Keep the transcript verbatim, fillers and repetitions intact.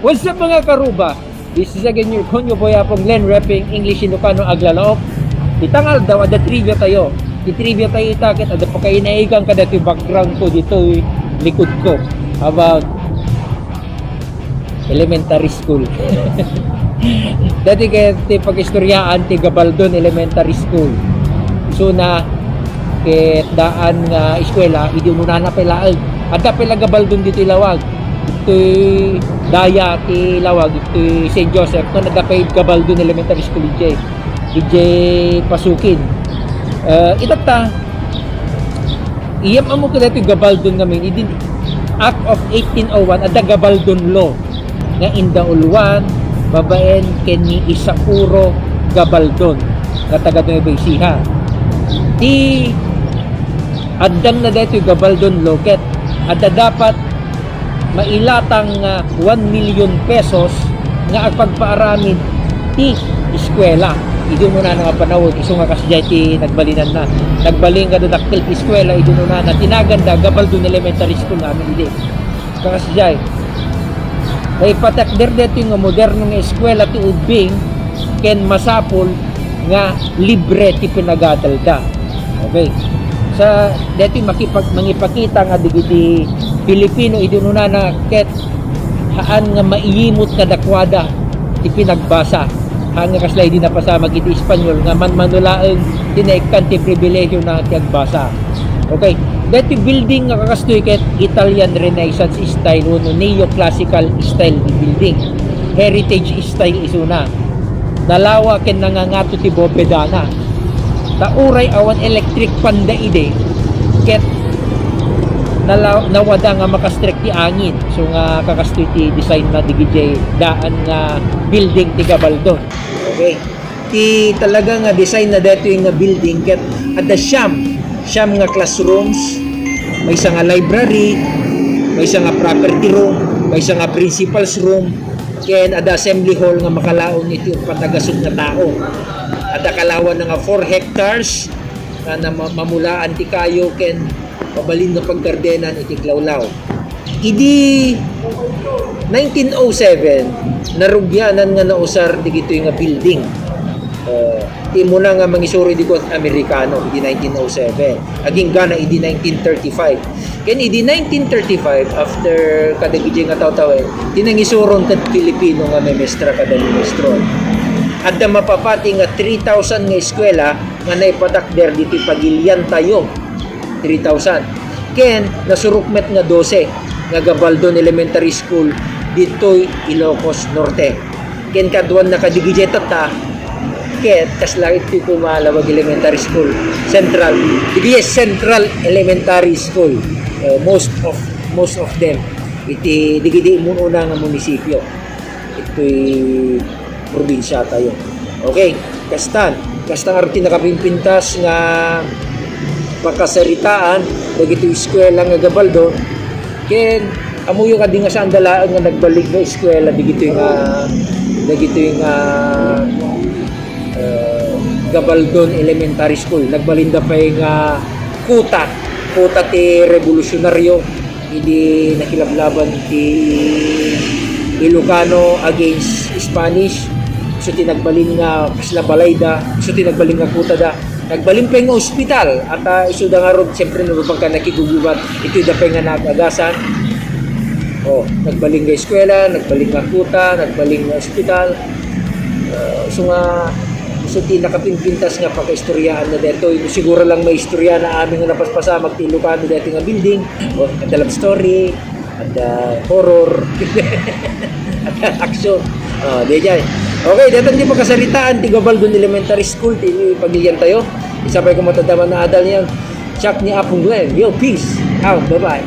What's up, mga karuba? This is again your Konyo Boy Apong Len Repping English Ilocano Aglalaok. Itang aldaw, adda trivia tayo. Ti trivia tayo ita ket adda pakainaigan kadagiti background ko ditoy likod ko about elementary school. Dati ket ti pag-istoryaan ti Gabaldon Elementary School. Isuna ket daan nga eskwela, idi ununana pay laeng. Adda pay la Gabaldon ditoy Lawag. Ditoy daya ti Lawag, ditoy Saint Joseph, ken adda pay Gabaldon Elementary School idiay, idiay Pasukin. Eh, itatta, iyam ammo kadaytoy Gabaldon ngamin, idi Act of eighteen oh one, adda Gabaldon Law nga indauluan babaen ken ni Isapuro Gabaldon nga taga Nueva Ecija. Ti addangna daytoy Gabaldon Law ket adda dapat mailatang nga one million pesos nga agpagpaaramid ti eskwela. Idi ununana nga panawen, isu nga kasdiay ti nagbalinanna. Nagbalin nga dadakkel ti eskwela, idi ununana, ti naganda Gabaldon Elementary School ngamin idi. Kasdiay. Naipatakder daytoy nga moderno nga eskwela ti ubbing ken masapul nga libre ti pinagadalda. Okay. Sa daytoy makipag-, mangipakita nga dagiti Pilipino idi ununana ket haan nga maiyimut kadakuada ti pinagbasa. Haan nga kasla idi napasamak iti Espanyol nga manmano laeng ti naikkan ti pribilehiona ti agbasa. Okay. Daytoy building nga kakastoy ket Italian Renaissance style wenno neoclassical style building. Heritage style isuna. Nalawa ken nangangato ti bobedana. Ta uray awan electric fan da idi, ket nala-, nawada nga makastrek ti angin. So nga kakastoy ti design na digidiay daan nga building ti Gabaldon. Okay. Ti talaga nga design na daytoy nga building ket adda siam, siam nga classrooms, maysa nga library, maysa nga property room, maysa nga principal's room, ken adda assembly hall nga makalaon iti uppat a gasut nga tao. Adda kalawanna nga four hectares nga na-, mamulaan ti kayo ken mabalin nga paggardenan iti klawlaw. Idi nineteen oh seven, narugianan nga nausar digitoy nga building. Eh, ti immuna nga mangisuro idi ko Amerikano, idi nineteen oh seven. Agingga na idi nineteen thirty-five. Ken idi nineteen thirty-five, after kadagiti nga tawtawen, ti nangisuron ket Filipino nga memestra kada ministron. Adda mapapati nga three thousand nga eskwela nga naipatakder ditoy pagilian tayo. Three thousand. Ken nasurok met nga dose nga Gabaldon Elementary School ditoy Ilocos Norte. Ken kaduanna kadigidiay tatta, ket kasla iti koma Lawag Elementary School, Central, digidiay Central Elementary School. Uh, most of, most of them iti digidi immun-una nga munisipio itoy probinsia tayo. Okay, kastan, kasta nga ti nakapimpintas nga pakasaritaan dagiti eskwela nga Gabaldon, ken ammoyo kadi nga saan da laeng nga nagbalin nga eskwela dagitoy nga, dagitoy nga, eh, Gabaldon Elementary School. Nagbalinda pay nga kuta, kuta ti rebolusyonaryo idi nakilablaban ti Ilocano against Spanish. So ti nagbalin nga kasla balayda, so ti nagbalin nga kuta da. Nagbalin pay nga ospital, at, ah, isu da ngarud, siyempre, no, pagka nakigugubat, itoy da pay nga naagagasan. Oh, nagbalin nga eskwela, nagbalin nga kuta, nagbalin nga ospital. Ah, isu nga, isu ti nakapimpintas nga pakaistoryaanna daytoy. Siguro lang maistorya na amin nga napaspasamak ti Ilocano daytoy nga building. Oh, adda love story, adda horror, adda action. Oh, diay. Okay, daytoy ti pakasaritaan ti Gabaldon Elementary School, ti pagilian tayo. Isa pay koma ti adda nga adal niyan. Siak ni Apong Glenn. Yo, peace out. Bye-bye.